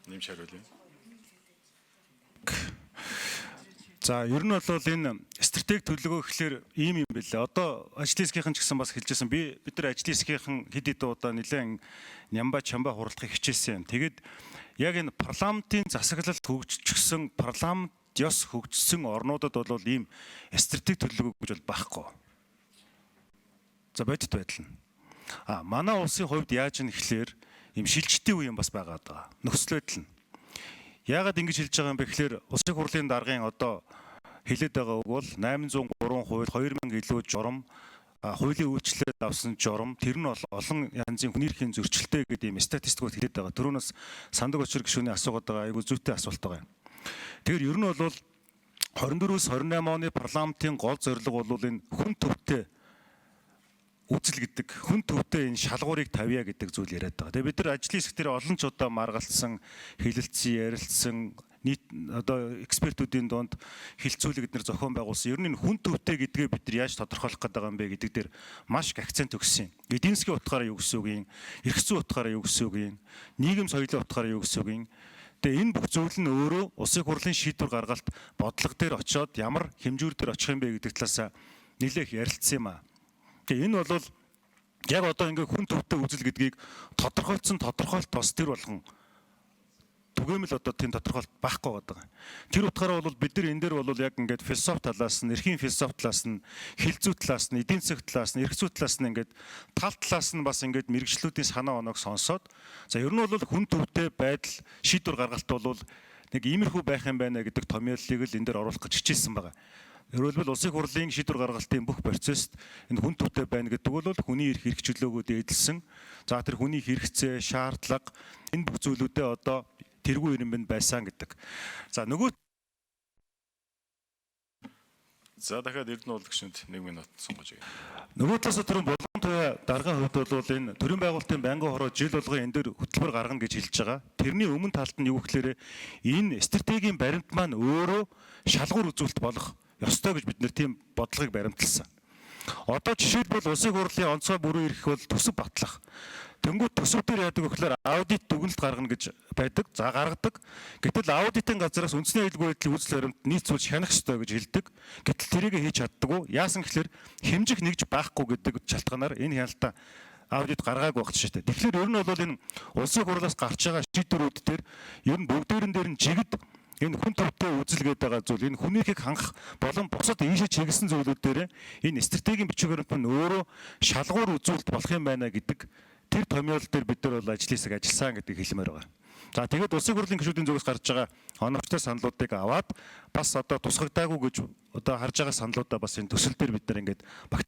Нэмж хариулъя. За, ер нь бол энэ стратеги төлөвлөгөө гэхлээр ийм юм бэлээ. Одоо ажлын хэсгийнхэн ч гэсэн бас хэлжсэн. Бид нар ажлын хэсгийнхэн хэд хэдэн удаа нэлээд нямба чамба хурлахыг хичээсэн юм. Тэгээд яг энэ парламентын засаглалт хөгжчихсөн, парламент ёс хөгжсөн орнуудад бол ийм стратеги төлөвлөгөө гэж бол байхгүй. За, бодит байдал нь. А манай улсын хувьд яаж юм гэхлээр ийм шилжилтийн үе юм бас байгаад байгаа. Нөхцөл байдал нь. Яагаад ингэж хэлж байгаа юм бэ гэхлээр улсын хурлын даргын одоо хэлээд байгаа үг бол 803 хууль, 2000 илүү журам, хуулийн үйлчлэлд авсан журам, тэр нь бол олон янзын хүний эрхийн зөрчилтэй гэдэг ийм статистикууд хэлээд байгаа. Түрүүнээс сандаг очир гишүүний асуугаад байгаа айгүй зүйтэй асуулт байгаа юм. Тэгэхээр ер нь бол 24-өөс 28 оны парламентын гол зорилго бол энэ хүн төвтэй үзэл гэдэг, хүн төвтэй энэ шалгуурыг тавья гэдэг зүйл яриад байгаа. Тэгээ бид нар ажлын хэсэг дээр олон ч удаа маргалцсан, хэлэлцсэн, ярилцсан, нийт одоо экспертүүдийн дунд хилцүүлэг эднэр зохион байгуулсан. Ер нь энэ хүн төвтэй гэдгээ бид нар яаж тодорхойлох гээд байгаа юм бэ гэдэг дээр маш их акцент өгсөн юм. Эдийн засгийн утгаараа юу гэсэн үг юм, эрх зүйн утгаараа юу гэсэн үг юм, нийгэм соёлын утгаараа юу гэсэн үг юм. Тэгээ энэ бүх зүйл нь өөрөө улсын хурлын шийдвэр гаргалт бодлого дээр очиод ямар хэмжүүр дээр очих юм бэ гэдэг талаас нэлээх ярилцсан юм аа. Тэгээ энэ бол яг одоо ингээ хүн төвтэй үзэл гэдгийг тодорхойлцсон тодорхойлт бас тэр болгон түгээмэл одоо тийм тодорхойлт байхгүй байгаа. Тэр утгаараа бол бид нар энэ дээр бол яг ингээд философи талаас нь, эрхийн философи талаас нь, хил зүй талаас нь, эдийн засаг талаас нь, эрх зүй талаас нь ингээд тал талаас нь бас ингээд мэрэгчлүүдийн санаа оноог сонсоод, за, ер нь бол хүн төвтэй байдал шийдвэр гаргалт бол нэг иймэрхүү байх юм байна гэдэг томьёоллыг л энэ дээр оруулах гэж хичээсэн байгаа. Өөрөлдвөл улсын хурлын шийдвэр гаргалтын бүх процесст энэ хүн төвтэй байна гэдэг бол хүний эрх, эрх чөлөөгөө дээдэлсэн. За, тэр хүний хэрэгцээ, шаардлага, энэ бүх зүйлүүдээ одоо тэргүй ирэмбэнд байсан гэдэг. За, нөгөө За, дахиад Эрдэнэ уулын гишүүнд 1 минут сунгаж өгье. Нөгөө талаас түрүүн Булган туяа даргын хувьд бол энэ төрийн байгуулалтын байнгын хороо жил болгон энэ дээр хөтөлбөр гаргана гэж хэлж байгаа. Тэрний өмнө талд нь юу гэхлээр энэ стратегийн баримт маань өөрөө шалгуур үзүүлэлт болох ёстой гэж бид нэр тийм бодлогыг баримтлсан. Одоо жишээлбэл улсын хурлын онцгой бүрэн эрх бол төсөв батлах. Тэнгүүд төсөв дээр яадаг вэ гэхээр аудит дүгнэлт гаргана гэж байдаг. За, гаргадаг. Гэтэл аудитын газраас үндэсний аюулгүй байдлын үзэл баримт нийцүүлж хянах ёстой гэж хэлдэг. Гэтэл тэрийг хийж чаддаггүй. Яасан гэхээр хэмжих нэгж байхгүй гэдэг шалтгаанаар энэ хяналтаа аудит гаргаагүй байх жишээтэй. Тэгэхээр ер нь бол энэ улсын хурлаас гарч байгаа шийдвэрүүд дээр ер нь бүгдээрэн дээр нь жигд энэ хүн төвтэй үзэл гэдэг байгаа зүйл, энэ хүнийхийг хангах болон бусад ийшээ чиглэсэн зүйлүүд дээр энэ стратегийн бичиг баримт нь өөрөө шалгуур үзүүлэлт болох юм байна гэдэг тэр томьёол дээр бид нар бол ажлын хэсэг ажилласан гэдгийг хэлмээр байгаа. За, тэгээд улсын хурлын гишүүдийн зүгээс гарч байгаа оновчтой саналуудыг аваад бас одоо тусгагдаагүй гэж одоо харж байгаа саналуудаа бас энэ төсөл дээр бид нар ингээд багт